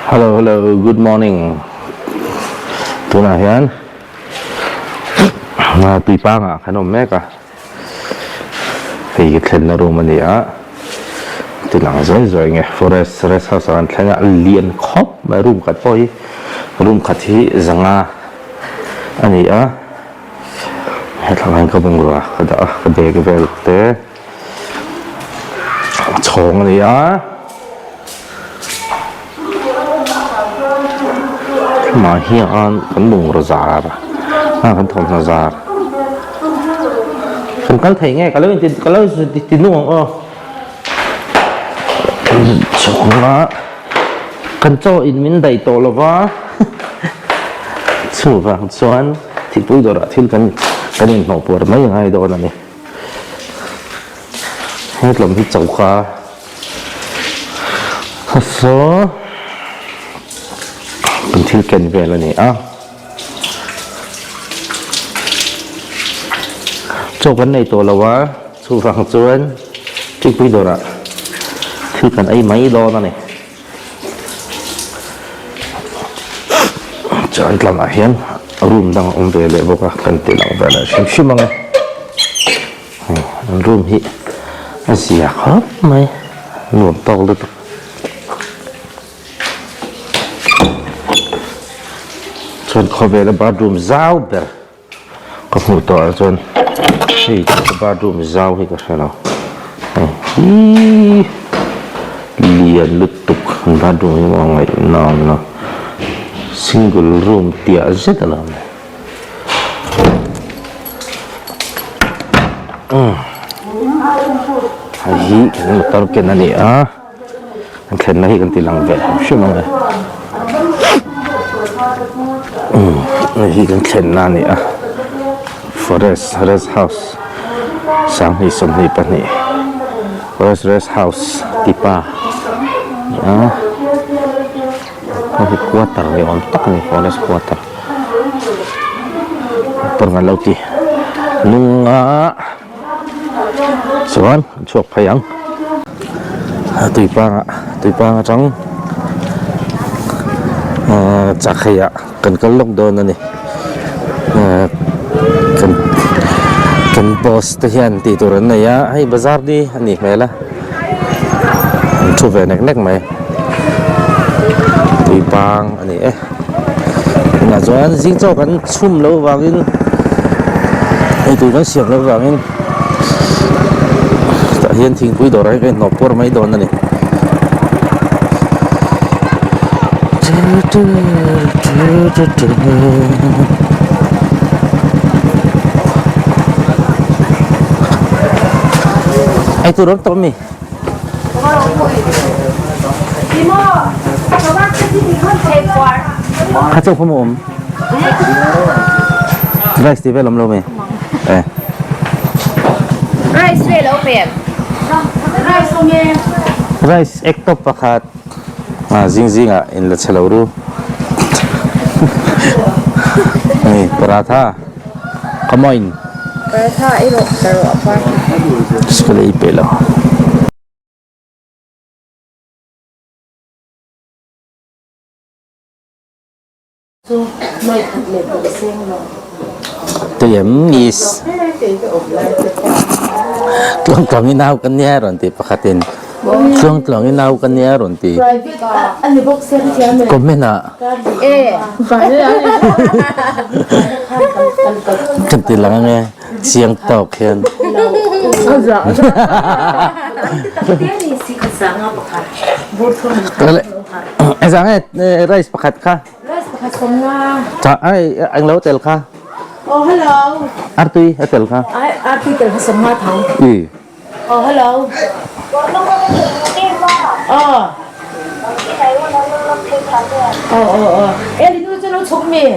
Hello hello good morning tunah hian tuipangah kan awm mek a hei hi thlenna room a ni a tilang zawi zawi nge forest rest house ah kan thleng a a lian khawp mai room khat pawh hi room khat hi zanga a ni a hetlangah hian ka bungrua ka dah a ka bag vel te chhawng a ni a. Hmah hian kan bungraw zar a kan thawmhnaw zar kan kal thei nge ka lo inti ka lo ti nung ang aw chhunga kan chaw in min daih tawh lo va chuvang chuan thingpui dawrah thil kan kan inhnawh puar mai a ngai dawn a ni hetlawm hi choka. Saw kan thil ken vel a ni a chaw kan nei tawh lo a chuvang chuan thingpui dawrah thil kan ei mai dawn a ni chuan tlangah hian room dang a awm ve leh bawk a kan ti lang ve leh hrim hrim ang e. An room hi a zia khawp mai nuam tawk lutuk. Chuan khawvela bathroom zau ber ka hmuh tawh ah chuan hei bathroom zau hi ka hre lo hei hi lian lutuk an bathroom hi maw ngaihnawm lo single room tiah zet a lo ni. Hei hi kan motor ken a ni a kan thlenna hi kan ti lang ve hrim ang e hei hi kan thlenna a ni a forest rest house sanghnih 22 forest rest house tipa a ni a hei hi quarter ni awm tak a ni forest quarter. Motor ngan lo ti nung a chuan an chhuak phei ang tuipangah tuipang atang ahh chakhei ah kan kal lawk dawn a ni ahh kan kan boss te hian tih tur an nei a hei bazar ni a nih hmel a an thu ve nek nek mai tuipang a ni e. Tunah chuan zing chaw kan chhum loh vangin eitur kan siam loh vangin tah hian thingpui dawrah hian kan inhnawh puar mai dawn a ni. Eitur awm tawh a mi? Kha chaw kha maw awm? Rice tih vel awm lo mi? Eh. Rice vel a awm em? Rice awm e. Rice ek tawp pakhat. Ah zing zing ah in la che lo ru. Hei paratha. Come on. Paratha ei rawh ka rawh a par. School ei pe lo. Tuiam is tluang tluang in au kan nia rawn ti pakhatin tluang tluang in au kan nia rawn ti comment ah kan ti lang ange chiang tawk hian Zang e rice pakhat kha. Rice pakhat kom nga. Cha ai ang lo tel kha. Oh hello. Artui a tel kha. Ai artui tel kha som nga tho. I. Oh hello. Oh. Oh oh oh. E linu chu lo chuk mi.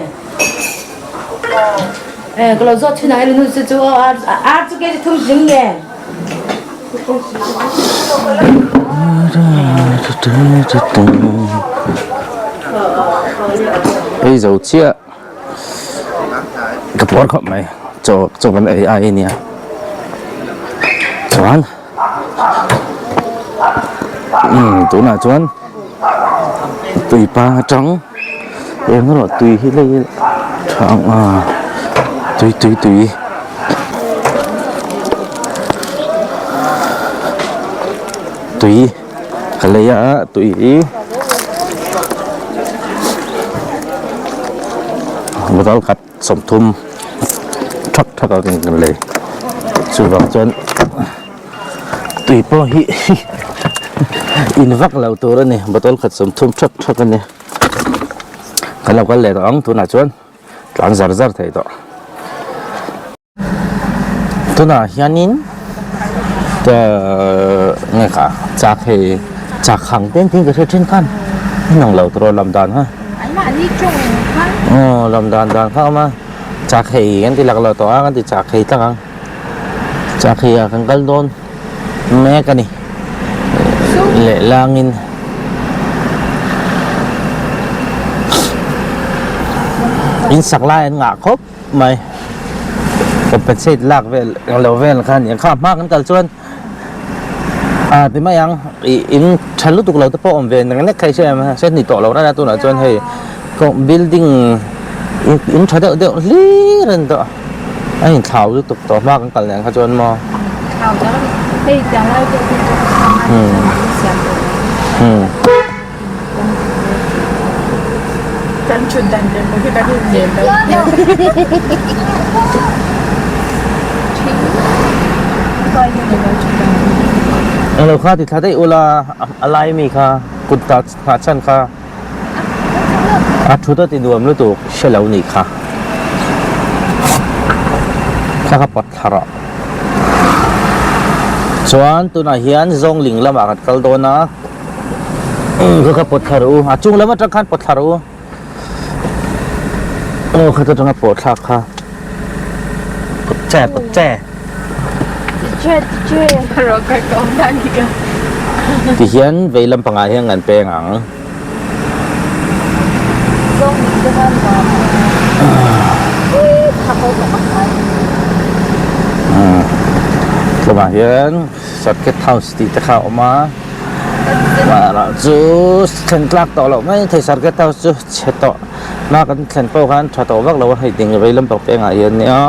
Eh ka lo zawt thin a e linu chu chu ar ar chu ke thum jing nge. Ei zo chiah ka puar khawp mai chaw chaw kan ei ai ania chuan umm tunah chuan. Tui pang atang eng erawh tui hi lei tha ang a tui tui tui tui ka lei a tui hi bottle khat 30 thak thak a kan lei chuvang chuan tui pawh hi in vak lo tur a ni bottle khat 30 thak thak a ni kan lo kal leh tawh ang tunah chuan tlan zar zar thei tawh. Tunah hianin nge kha chak hei chak hang te engtin ka hre thin khan inang lo tawh lam dan kha aw lam dan dan kha a awm a chak hei kan ti lak lo tawh a kan ti chak hei tlang ang chak hei ah kan kal dawn mek a ni lehlangin in sak lai an ngah khawp. mai compensate lak vel englo vel kha ania kha hma kan kal chuan ah ti mai ang ih in tha lutuk lo te pawh awm ve nek nek thei se em a se ni tawh lo reng a tunah chuan hei building in tha deuh deuh hlir a ni tawh a inthlau lutuk tawh hma kan kal nen kha chuan maw umm. Kan thut dan ber pawh hi kan inhmel lo. Englo kha ti thla daih ula a lai mi kha kut dah nghah chhan kha a thut a ti nuam lutuk hre lo nih kha kha kha pawt thla rawh chuan tunah hian zawngling lamah kan kal dawn a. Ka kha pawt thla rawh u a chung lam atang khan pawt thla rawh u aw khata tanga pawh thlak kha pawt che pawt che ti hian vei lam pangah hian kan peng ang tlawmah hian circuit house tih te kha a awm a. Mahah chu thlen tlak tawh loh mai thei circuit house chu chhe tawh hma kan thlen pawh khan tha tawh vak lo a hei ding vei lampang pengah hian nia.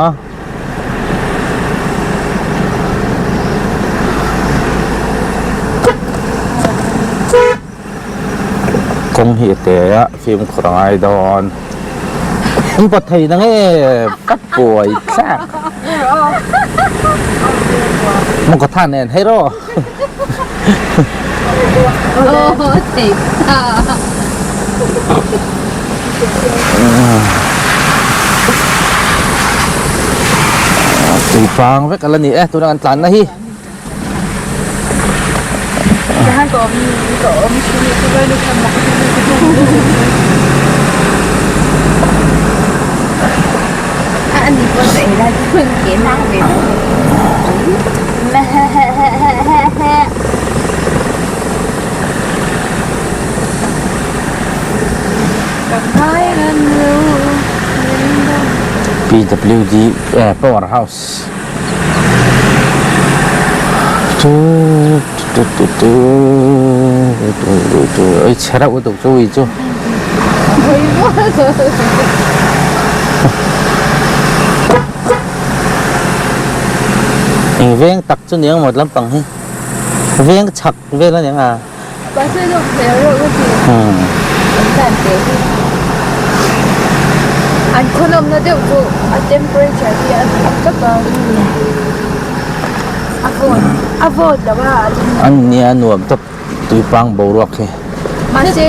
Kawng hi a te a fimkhur a ngai dawn an pawt thei na nge ka buai thlak mawngkaw than nen hei rawh. Tuipang vek a la ni e tuna kan tlanna hi. PWD power house ui chhe reuh lutuk chu ui chu Eng veng tak chu niang maw lampang hi veng chhak vel a niang a. An khawnawmna deuh chu a temperature hi a nuam tlat a a vawt a vawt lo a. An nia nuam tawp tuipang boruak hi. Mahse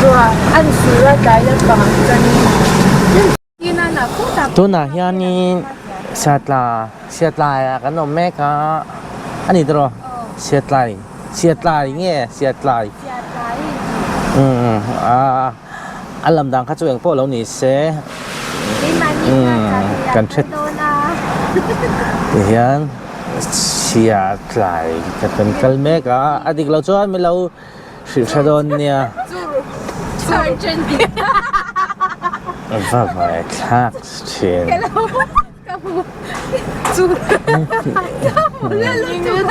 ruah an sur a tlai lampang ah chuanin. Tunah hianin Siatla Siatlai ah kan awm mek a, a ni tawh Siatlai Siatlai nge Siatlai umm a a lam dan kha chu eng pawh lo ni se umm kan hre tihian Siatlai kan kal mek a, a dik loh chuan min lo. Hrilh hre dawn nia. Va vai thlak thin.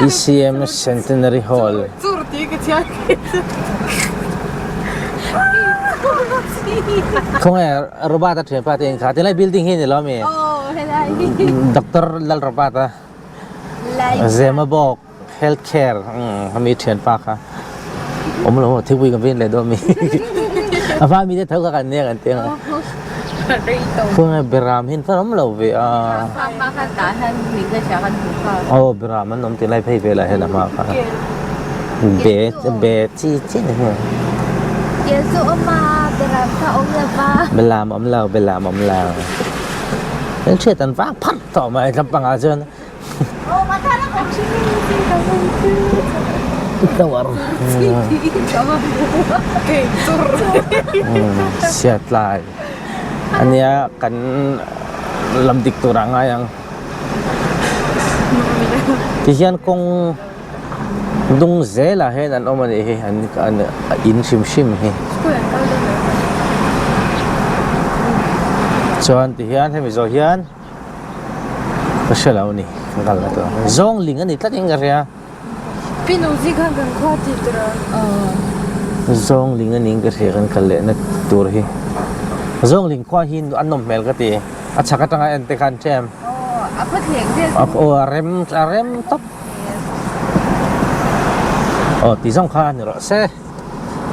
ECM Centenary Hall. Khawnge Robert a thianpa te in kha tilai building hi a ni lo ami? Doctor Lalrobert a Zemabawk health care ami thianpa kha awm lo maw thingpui kan vin leh dawn ami? A hma mi te tho kha kan nia kan ti ang khawnge beram hi an fan awm lo ve a aw beram an awm tilai phei velah hian a hma kha be be chi chi ni hi belam awm lo belam awm lo an hriat an vang pharh tawh mai lampangah chuan. Siatlai ania kan lam dik tur ah ngai ang tihian kawng dung zelah hian an awm a nih hi an in hrim hrim hi chuan tihian hemi zawh hian. Ka hre lo ni ka kal na tur zawng ling a ni tlat in ka hria. Pi nu zi khan kan khua tih tur a. Zawng ling a ni in ka hria kan kal leh na tur hi. Zawng ling khua hi an nawm hmel ka ti a chhak atanga en te khan tlem. A khaw thleng vel chu. Aw a rem a rem tawp. Aw ti zawng kha ni rawh se.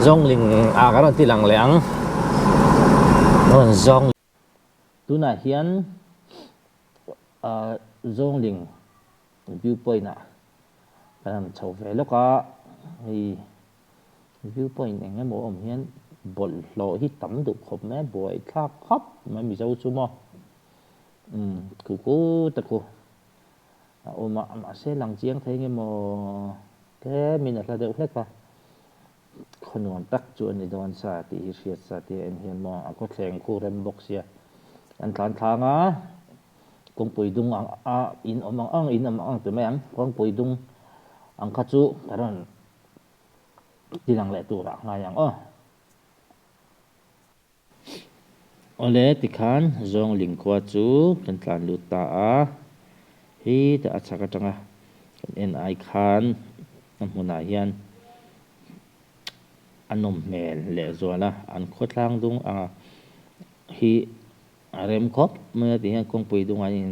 Zawng ling ah ka rawn ti lang leh ang. Zawng. Tunah hian Zawngling view point ah kan han chho ve lawk a, hei view point eng emaw a awm hian bawlhhlawh hi tam duh khawp mai a, buaithlak khawp mai Mizo chu maw umm ku ku te khu a awm a, mahse lang chiang thei nge maw tlemin a hla deuh hlek a. Khaw nuam tak chu a ni dawn sa tih hi hriat sa tia en hian maw a khawthleng khu rem bawk sia an tlan thlang a, kawngpui dung ang a in awm ang ang in awm ang ang ti mai ang kawngpui dung ang kha chu ka rawn ti lang leh turah ngai ang aw. Awle tikhan Zawngling khua chu kan tlan lut ta a, hi tah a chhak atanga kan en ai khan a hmunah hian a nawm hmel lehzual a, an khawthlang dung anga hi a rem khawp mai a tihian kawngpui dungah an in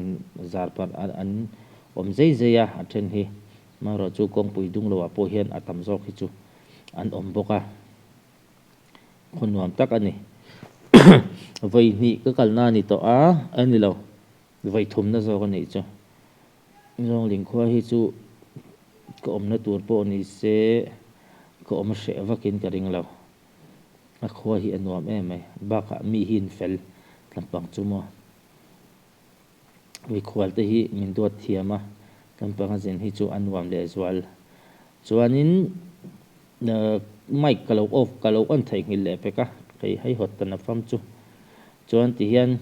zar parh an awm zei zei a, a then hi amaherawhchu kawngpui dung loah pawh hian a tam zawk hi chu an awm bawk a. Khaw nuam tak a ni. Vawi hnih ka kalna a ni tawh a, a ni lo. Vawi thumna zawk a nih chu. Zawngling khua hi chu ka awmna tur pawh ni se ka awm hreh vakin ka ring lo. A khua hi a nuam em mai. Bakah mi hi in fel tlampang chu maw. Mikhual te hi min duat thiam a, tlampang a zin hi chu a nuam lehzual. Chuanin mic ka lo off ka lo on theihnghilh leh pek a, kei hei hawt ta na fam chu. Chuan ti hian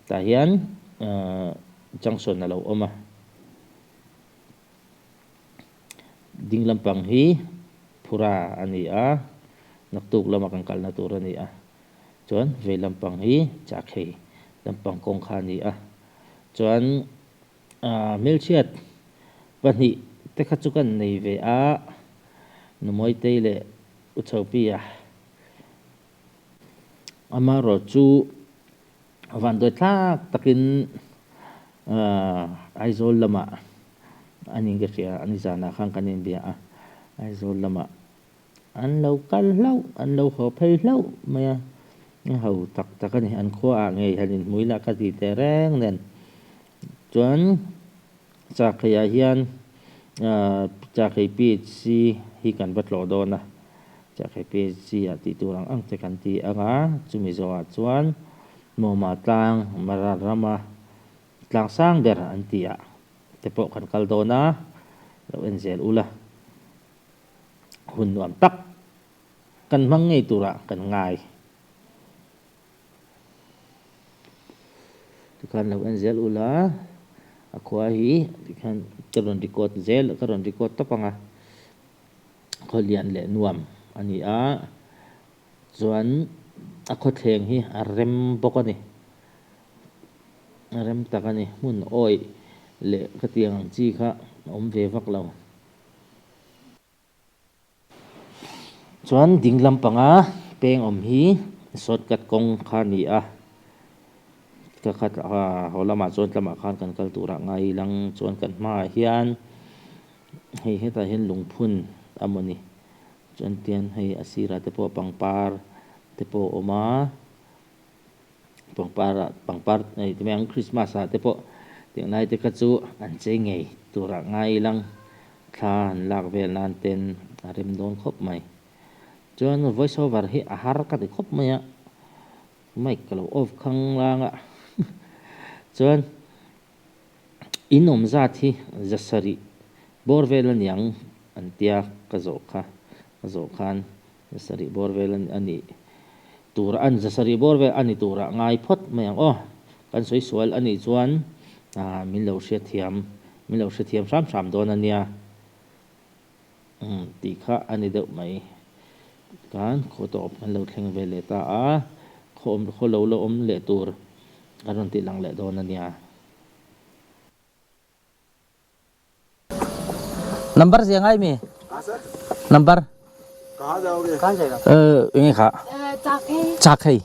tah hian junction a lo awm a, ding lampang hi Phura a ni a, naktuk lama kan kalna tur a ni a. Chuan vei lampang hi Chakhei lampang kawng kha a ni a, chuan hmelchhiat pahnih te kha chu kan nei ve a, Numawitei leh Uchhopia. Amaherawh chu vanduai thlak takin Aizawl lamah a ning ka hria a, nizanah khan kan inbia a, Aizawl lamah An lo kal hlauh, an lo haw phei hlauh mai a, a ho tak tak a ni. An khua ah ngei han inhmui lah ka ti teh reng nen. Chuan Chakhei ah hian Chakhei PHC hi kan va tlawh dawn a, Chakhei PHC ah tih tur ang ang te kan ti ang a, chumi zawhah chuan Mawma tlang Mara rama tlang sang ber an tih ah te pawh kan kal dawn a, lo en zel ula. Hun nuam tak kan hmang ngei turah kan ngai. Tikhan lo en zel ula, a khua hi tikhan ka rawn record zel ka rawn record tawp ang a, khaw lian leh nuam a ni a, chuan a khawthleng hi a rem bawk a ni. A rem tak a ni, hmun awih leh khatiang ang chi kha a awm ve vak lo. Chuan ding lampanga peng awm hi shortcut kawng kha a ni a. Ka khat haw lamah chuan tlamah khan kan kal turah ngai lang chuan kan hmaah hian hei hetah hian lungphun a maw ni chuan tian hei a sirah te pawh pangpar te pawh a awm a pangpar ah pangpar hei ti mai ang christmas ah te pawh tiang lai te kha chu an chei ngei turah ngai lang thla an lak vel nan ten a rem dawn khawp mai chuan voice over hi a har ka ti khawp mai a. Mic ka lo off khang lang a chuan in awm zat hi za sarih bawr vel a niang an tia ka zawh kha ka zawh khan za sarih bawr vel a nih tur a za sarih bawr vel a ni turah ngai phawt mai ang aw kan sawi sual a nih chuan ah min lo hriatthiam min lo hrethiam hram hram dawn a nia. Umm tih kha a ni deuh mai. Tikhan khaw tawp an lo thleng ve leh ta a, khaw awm khaw lo la awm leh tur an rawn tih lang leh dawn a nia. Number zia ngai mi? Number? Enge kha? Chak hei.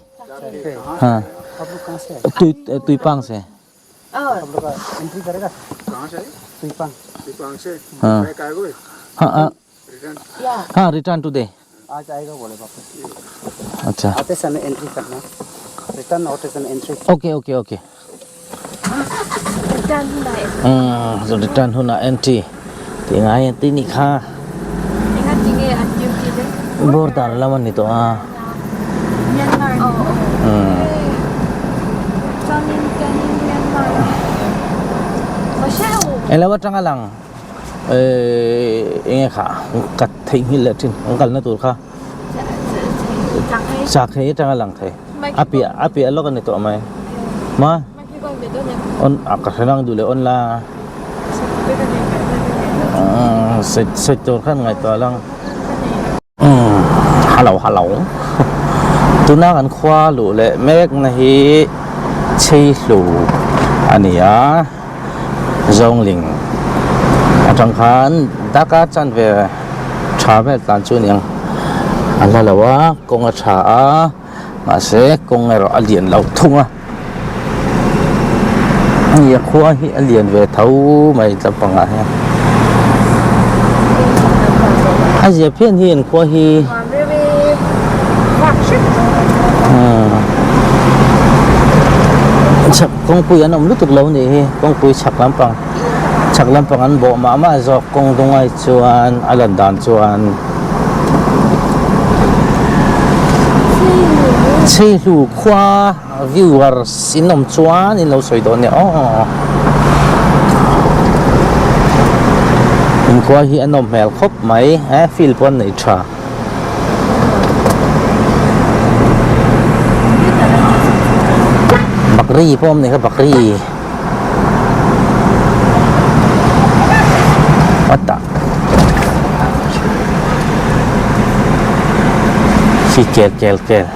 Ha. Tui tuipang se. हाँ return today आज आएगा बोले वापस अच्छा आते समय एंट्री करना रिटर्न आते समय entry okay okay okay return huna entry tih ngai ang tih nih kha border lam a ni tawh a. Englo atanga lang ehh enge kha ka theihnghilh leh thin an kalna tur kha chak hei atanga lang thei a piah a piah lawk a ni tawh mai ma on a ka hre nang duh leh on la sawi tur khan ngaihtuah lang. Hello hello tuna kan khua luh leh mek na hi Chheihlu a ni a Zawngling atang khan daka chanve tha vel tlan chu a ni ang a hla lo a kawng a tha a mahse kawng erawh a lian lo thung a hei a khua hi a lian ve tho mai lampang ah hian a zia phian hi an khua hi chhak kawngpui an awm lutuk lo nih hi kawngpui chhak lampang chhak lampang an bawh mah mah zawk kawng dungai chuan a lan dan chuan. Chheihlu khua viewers in awm chuan in lo sawi dawn nia aw. In khua hi a nawm hmel khawp mai he field pawh an nei tha. Bakri pawh awm nei kha bakri. What the Khi kel kel kel.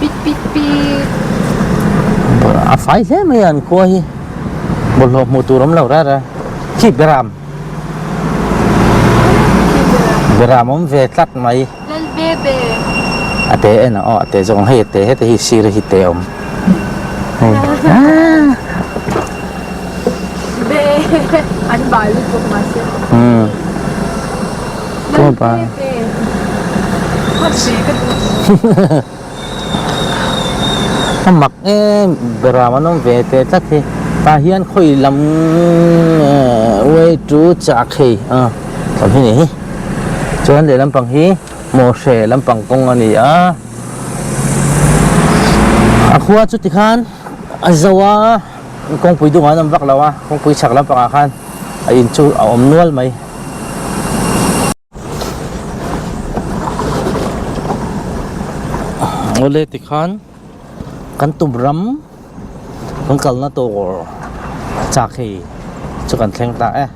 Pit pit pit. A fai hle mai a an khua hi. Bawlhhlawh hmuh tur awm lo rara. Khi beram. Beram awm ve tlat mai. Lal bebe. A te en ang aw a te zawk ang hei a te heta hi sir hi te awm hei Be an bal lutuk mahse. Umm. Lal bebe. Hot ve ka duh. A mak em beram an awm ve teh tlat hi tah hian khawi lam way to chak hei a lam hi ni hi chuan lehlam pang hi mawhre lampang kawng a ni a a khua chu tikhan a zo a kawngpui dungah an awm vak lo a kawngpui chhak lampangah khan a in chu a awm nual mai. Awle tikhan kan tum ram kan kalna tur chak hei chu kan thleng ta e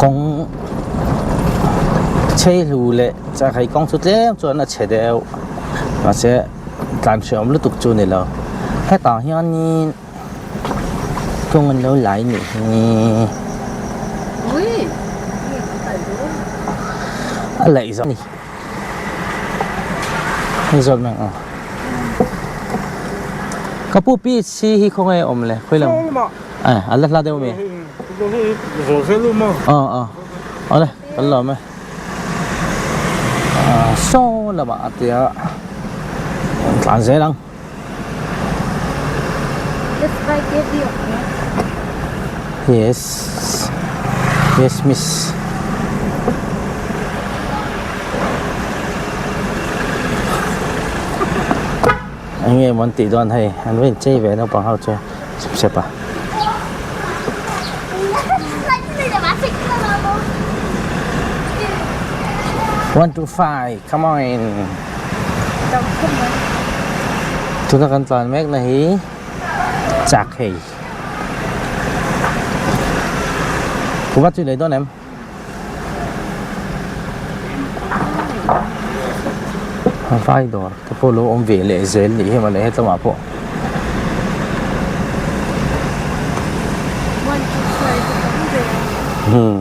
kawng chei hlu leh chak hei kawng chu tlem chuan a chhe deuh mahse tlan hreawm lutuk chu a ni lo hetah hianin. Kawng an lo lai nih hi. A laih zawh ni. Hei zawt mai ang. Ka pu PHC hi khawnge a awm le? Khawi lam? Eh, a la hla deuh ami? Aw aw. Awle, kan lawm e. Ah, saw lamah a tia tlan zel ang. Yes. Yes, miss. Eng nge maw an tih dawn hei an va inchei ve naupang ho chu sep sep a. One two five come on. Tuna kan tlan mek na hi chak hei. Kuva chu lei dawn em? Vai dawr te pawh lo awm ve leh zel nih hi mawle hetlangah pawh. Hmm.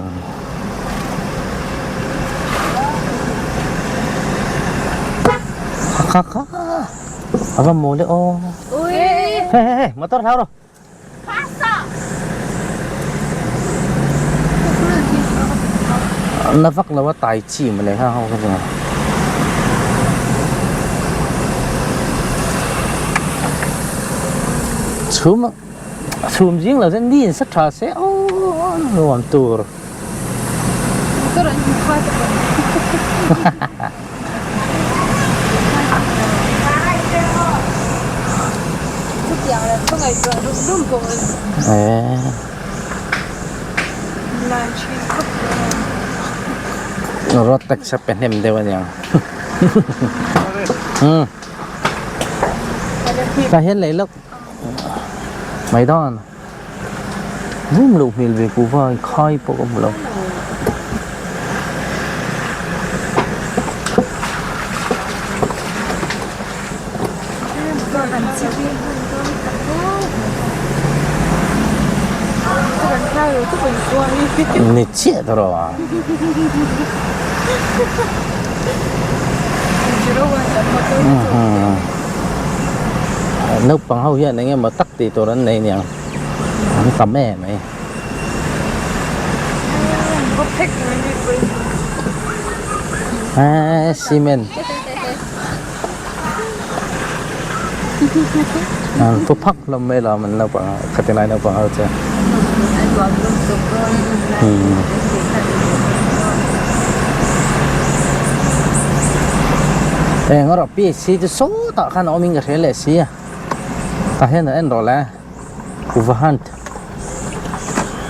Kha kha ava maw le aw. Hey hey hey motor hlau rawh. Na vak lo a tai chi mawle kha ho kha chu. Chhum chhum zing lo chuan ni in sa tha se aw nuam tur. Road tax a pe hnem deuh aniang. Tah hian lei lawk mai dawn. Vum loh hmel ve kuhva i khai pawh ka hmu lo. Ni chiah ta rawh a. Naupang ho hian eng emaw tak tih tur an nei aniang an tam em mai. Eee cement an pu phak hlawm mai lo an naupang ho khati lai naupang ho chu. Eng erawh PHC chu sawtah khan a awmin ka hria leh si a tah hian a en rawh le kuva hunt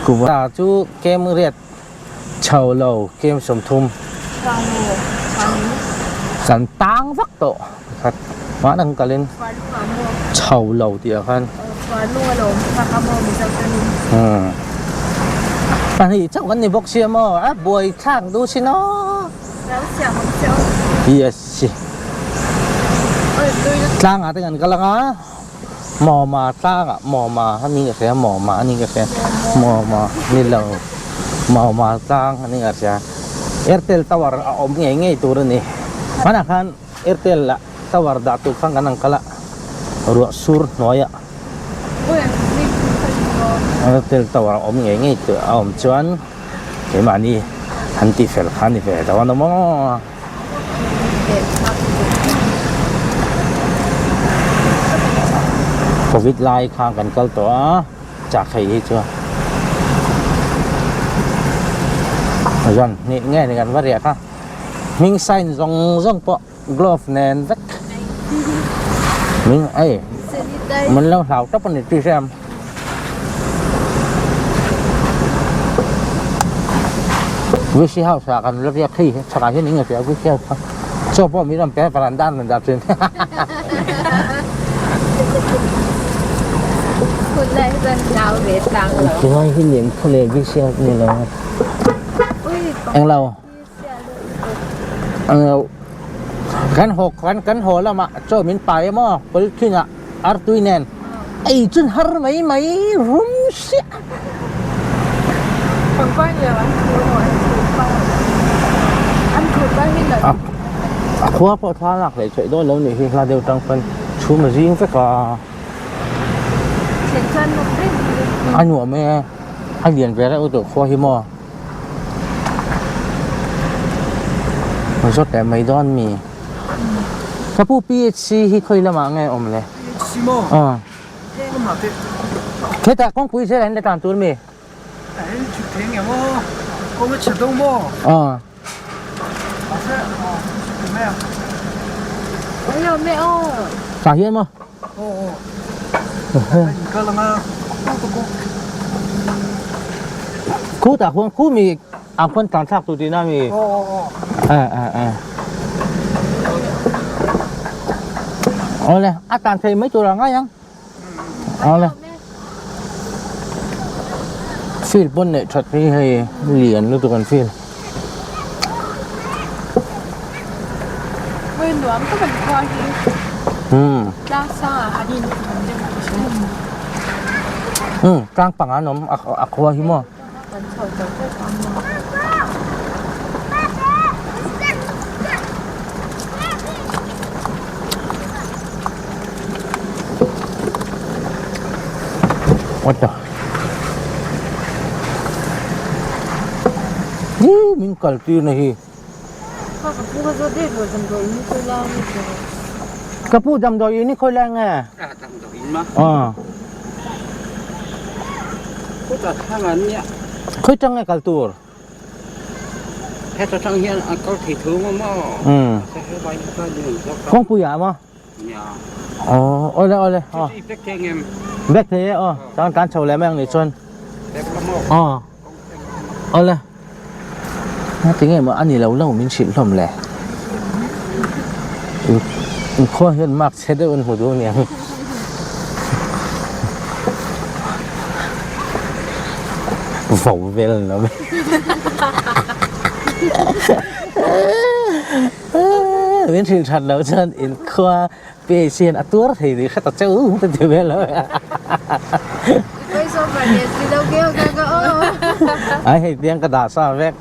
kuva chu kem riat chho lo kem 30 kan tang vak tawh pakhat mahna kan kalin chho lo tih ah khan pahnih chauh kan ni bawk sia maw a buai thlak duh sin aw yes tlang ah te kan kal anga mawma tlang ah mawma a ni ka hria mawma a ni ka hria mawma ni lo mawma tlang a ni ka hria airtel tower a awm ngei ngei tur a ni hmanah khan airtel ah tower dah tur khan kan ang kal a ruah sur hnuaiah airtel tower a awm ngei ngei tur a awm chuan keimahni han tih fel kha a ni ve dawn a maw. Covid lai kha kan kal tawh a chak hei hi chu zan hnih nge ni kan va riah kha hming sign zawng zawng pawh glove nen vek min ei min lo hlau tawp a ni tih hriam. Whisky house ah kan la riak hei chhakah hian eng nge hria whisky house kha chaw pawh min rawn pe a varanda an rawn dah thin Tunlai hi lian khaw leh whisky house a ni lo englo englo kan haw kan haw lamah chaw min pai emaw polythene ah artui nen. Ei chun har mai mai rum siah. Pangpar ni lo an thur maw an thur par an thur par hi nalh. A khua pawh thla lak leh theih dawn lo nih hi hla deuh tang pawn chhum a zing vek a. Thlen chuan nawm reng reng. A nuam e a lian ve reuh tawh khua hi maw. Zawt leh mai dawn mi. Ka pu PHC hi khawi lamah nge awm le? PHC maw? Aw. Heng lamah te. Hetah kawngpui zel an la tan tur mi? A heng chhuk thei nge maw? Kawng a chhe do maw? Aw. Mahse aw chhuk thei mai ang. Awm lo mai aw. Tah hian maw? Aw aw. In kal anga kawng ka kawng. Khu tah khuan khu mi Ang khuan tlan thlak tur tihna mi? Aw aw aw. Eh eh eh. Awle, a tlan thei mai tur a ngai ang. Awle. Field pawn neih that hi hei lian lutuk an field. Hei nuam tak an khua hi. Hmm. Tlang sang ah han in awm deuh thin. Hmm, tlang panga an awm a khua hi maw. What the? Hi min kal tir na hi. Ka pu damdawi in hi khawi lai nge? A Khawi tang nge kal tur? Heta tang hian a kal thei tho maw maw? Kawngpui ah maw? Aw awle awle aw. Bek thei e aw chuan kan chho leh mai ang nih chuan. Aw awle. Tinge maw a ni lo lo min hrilh hlawm le. Inkhua hian mark chhe deuh an hmu duh aniang. Vo vel an lo mai. Min hrilh that loh chuan inkhua PHC hian a tuar thei tih hre ta che u ta ti vel lo. Ai hei tiang ka dah sa vek.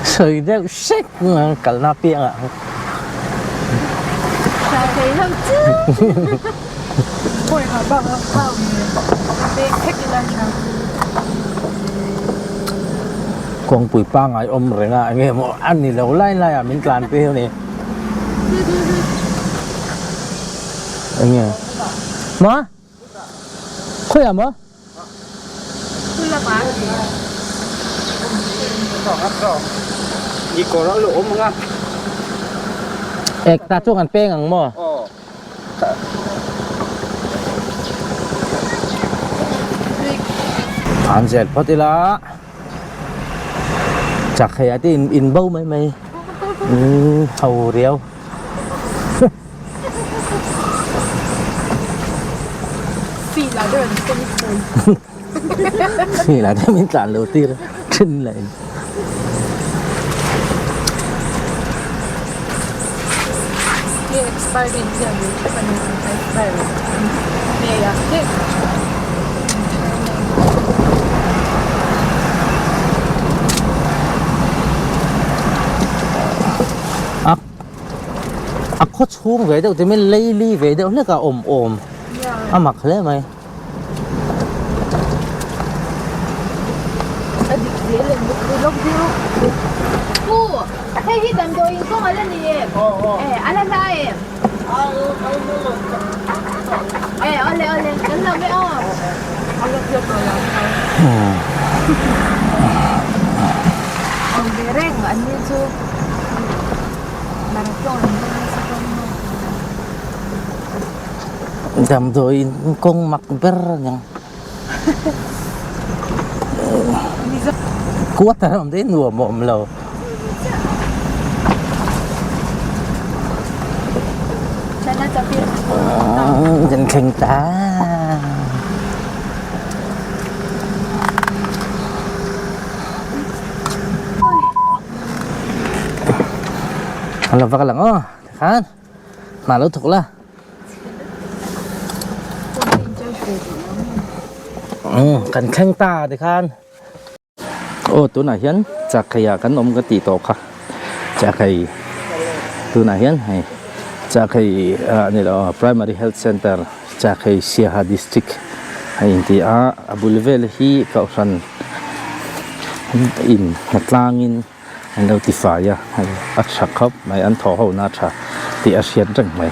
Sawi deuh sek kalna piang ah. Kawngpui pangngai awm reng a enge maw a ni lo lai lai ah min tlan tir a ni. Enge ma khawiah maw? Ek ta chuan kan peng ang maw? An zel phawt ila chak hei ah te in bo mai mai ho riau. Feel ah te min tlan lo tir thin la in. A khaw chhung ve deuh te min leili ve deuh hlek a awm awm a mak hle mai. A dik zel em bawk lawk deuh. Pu, hei hi damdawiin kawng a la ni em? Eh, a la hla em? Eh, awle awle, kan lo mai aw. Awm ve reng an ni chu. Marathon an hmang nasa dawn maw? Damdawiin kawng mak ber a niang. Quarter a awm daih nuam a awm lo. Kan thleng ta. An lo va kal ang aw tikhan hna lo thawk la. Kan thleng ta tikhan. Aw tunah hian chakhei ah kan awm ka tih tawh kha chakhei tunah hian hei chakhei ah ni lo primary health center chakhei Siaha district a inti a a bul vel hi kohhran in hnatlangin an lo ti fai a hei a tha khawp mai an thawh ho na a tha tih a hriat reng mai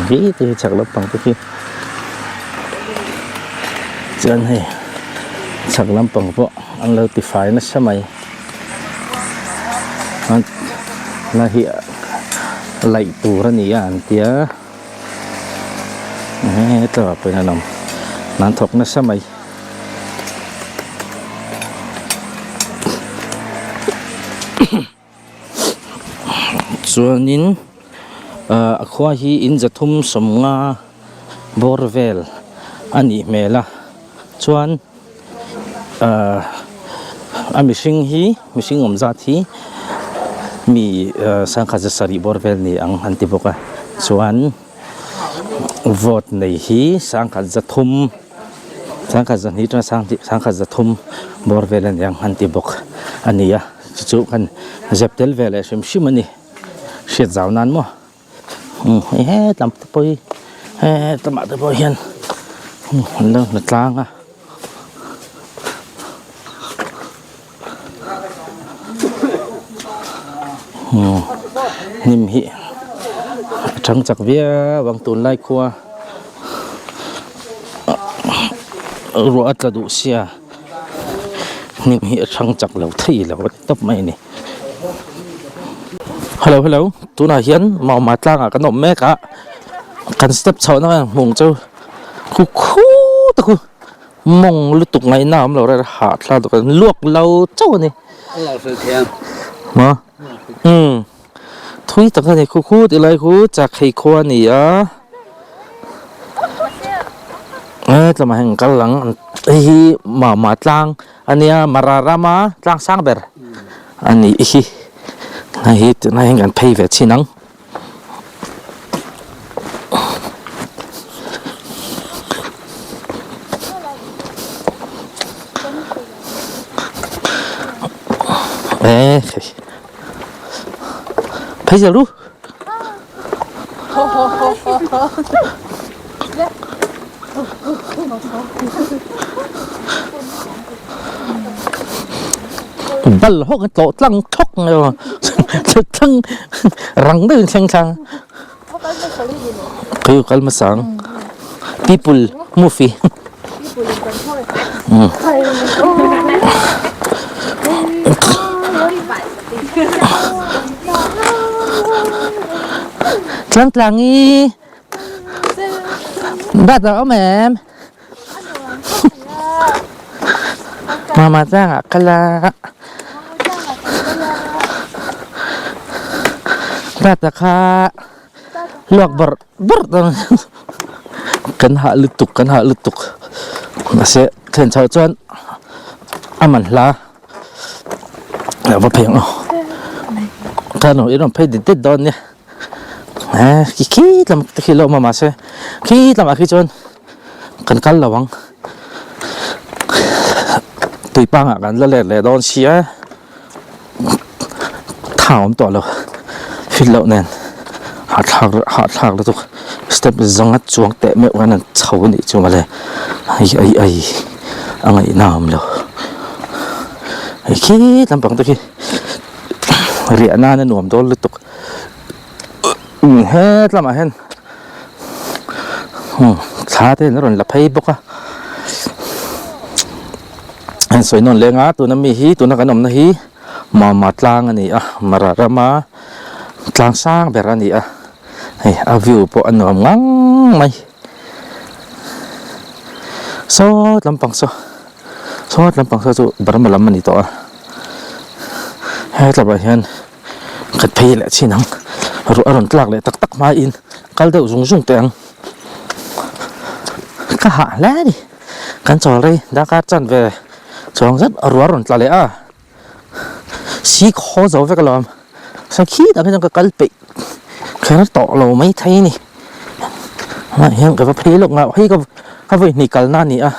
hi te hi chak lampang te khi chuan hei chak lampang pawh an lo ti fai nasa mai a hi laih tur a ni a an tia hetah pawh hian an awm an thawk nasa mai. Chuanin ah a khua hi in zathum sawmnga bawr vel a nih hmel a chuan ah a mihring hi mihring awm zat hi mi ah sangkhat za sarih bawr vel ni ang an ti bawk a chuan vote nei hi sangkhat zathum sangkhat zahnih atanga sangkhat zathum bawr vel a ni ang an ti bawk a ni a chu chu kan zep tel ve leh hrim hrim a ni hriat zau nan maw umm hei hetlam te pawh hi hetlama te pawh hian an lo hna tlang a. Hnim hi a thang chak viau ang tunlai khua ruah a tla duh sia hnim hi a thang chak lo thei lo a ni tawp mai a ni. Hello hello tunah hian Mauhma tlangah kan awm mek a kan step chhohna hmung chu khu khut a khu. Mawng lutuk ngaihna a awm lo reng hah thla dawk a luak lo chauh a ni. Maw umm thui tak a ni khu khu ti lai khu chakhei khua a ni a e tlawmah hian kal ang hei hi mama tlang a nia mara rama tlang sang ber a nih hi hei hi tunah hian kan phei ve chhin ang. Ê, thấy giờ luôn. Bal ho kan tlawh tlang thawk mai a tlang rang deuhin thleng thlang kei kal hmasa ang people movie tlang tlang i dat a awm em Mama tlangah kal a Tata kha luak bawrh bawrh dawn kan hah lutuk kan hah lutuk mahse thlen chhoh chuan a man hla a va phei ang aw kha nu i rawn phei det det dawn nia khi khi lam te khi lo awm a mahse khi lamah khi chuan kan kal lo ang tui pangah kan la let leh dawn sia tha awm tawh lo fit loh nen hahthlak hahthlak lutuk step zanga chuang teh meuh khan an chho a nih chu mawle ai ai ai a ngaihna a awm lo hei khi lampang te khi riah nan a nuam dawn lutuk. Het lamah hian thla te in a rawn la phei bawk a a insawi nawn leng a tuna mi hi tuna kan awmna hi mama tlang a ni a mara rama tlang sang ber a ni a hei a view pawh a nuam ngang mai saw lampang saw saw lampang saw chu burma lam a ni tawh a hetlaiah hian. Ka phei leh chin ang ruah a rawn tlak leh tak tak hmain kal deuh zung zung teh ang ka hah hle a ni kan chawl rei darkar chan ve chuang zet ruah a rawn tla leh a si khaw zo vek alawm. Sakhi tak hi chuan ka kal peih kher tawh lo maithei a ni. Hmaiah hian ka va phei lawk nghah hei ka ka vawi hnih kalna a ni a.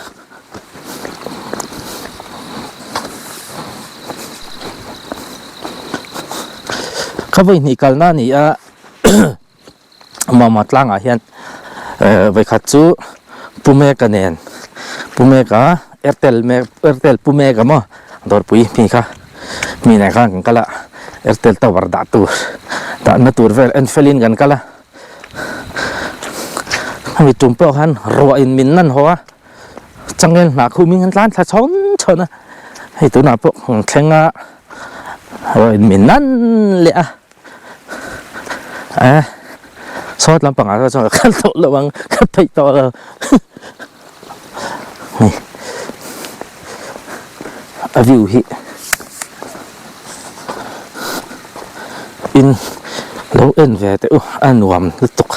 Ka vawi hnih kalna a ni a Mama tlangah hian eh vawikhat chu Pu Meka nen Pu Meka Airtel Airtel Pu Meka maw dawrpui mi kha mi nen khan kan kal a Airtel tower dah tur dahna tur vel en felin kan kal a hemi tum pawh khan ruah in min nan haw a changel hnah khu min han tlan thla chhawn chhawn a hei tunah pawh kan thleng a ruah in min nan leh a eh sawt lampangah te chuan ka kal tawh lo ang ka peih tawh lo hei a view hi in lo en ve teh u a nuam lutuk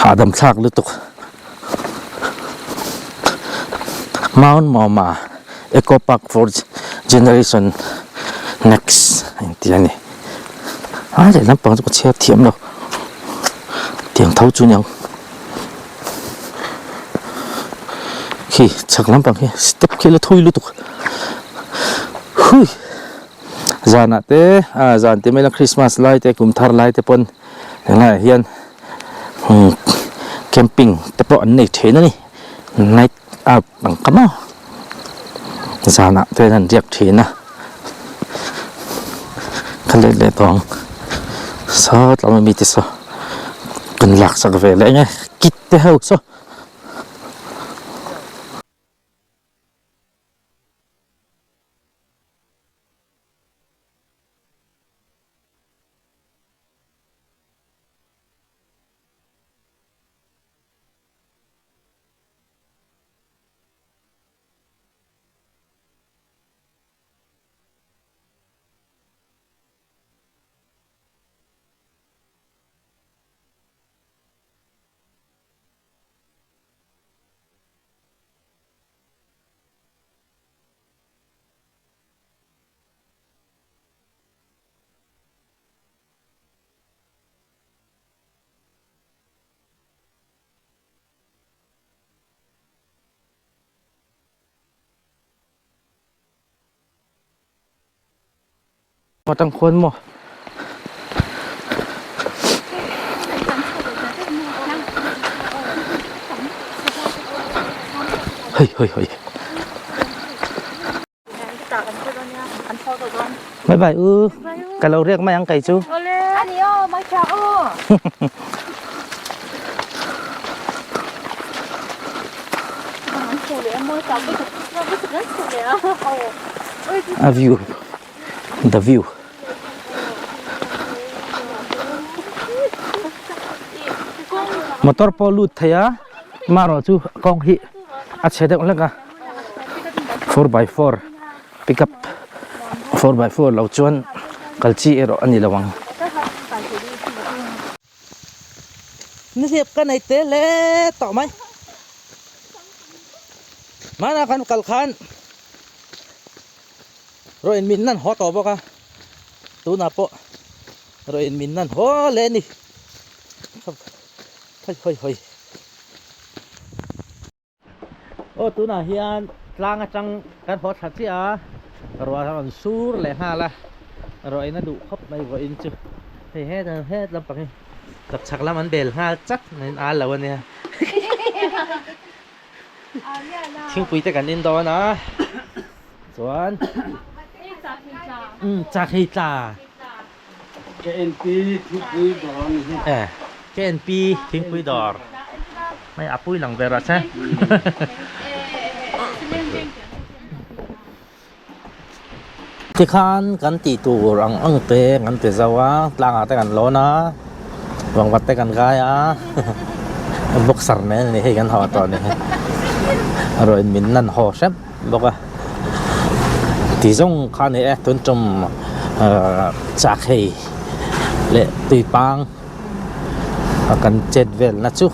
hahdam thlak lutuk Mount Mawma Eco Park for Generation Next a inti a ni a lehlam pang chu ka chhiar thiam lo tiang tho chu niang khi chhak lampang hi step khi la thui lutuk hui zanah te ah zan te mai la Christmas lai te kum thar lai te pawn helaiah hian camping te pawh an nei thin a ni night out ang ka maw zanah te an riak thin a ka let leh tawh ang saw tlama mite saw kan lak sak ve leh enge kit te ho saw. Atang khuan maw hei hei hei Bye bye u ka lo riak mai ang kei chu Ani aw mai tha aw. A view the view motor pawh lut thei a marawh chu kawng hi a chhe deuh hlek a 4x4 pickup 4x4 lo chuan kal chi erawh a ni lo ang. Nihliap ka nei te hle tawh mai. Hmanah kan kal khan rawh in min nan haw tawh bawk a, tunah pawh rawh in min nan haw leh a ni. Hawi hawi hawi. Aw tunah hian tlang atang kan haw thla chiah a, ruah a rawn sur leh nghal a, ruah in a duh khawp mai vawiin chu hei het het lampang hi tapchhak lam an bel nghal chat mai in al lo a nia thingpui te kan in dawn a chuan umm chak hei tla KNP thingpui dawr a ni hi. Eh, KNP thingpui dawr. Hei a pui lang ve rawh che. Tikhan kan tih tur ang ang te kan ti zo a, tlangah te kan lawn a, vangvat te kan kai a, boxer nen a ni hei kan haw tawh a ni. Ruah in min nan haw hrep bawk a. Ti zawng kha a ni e, tun tum chak hei leh tuipang a kan chet vel na chu.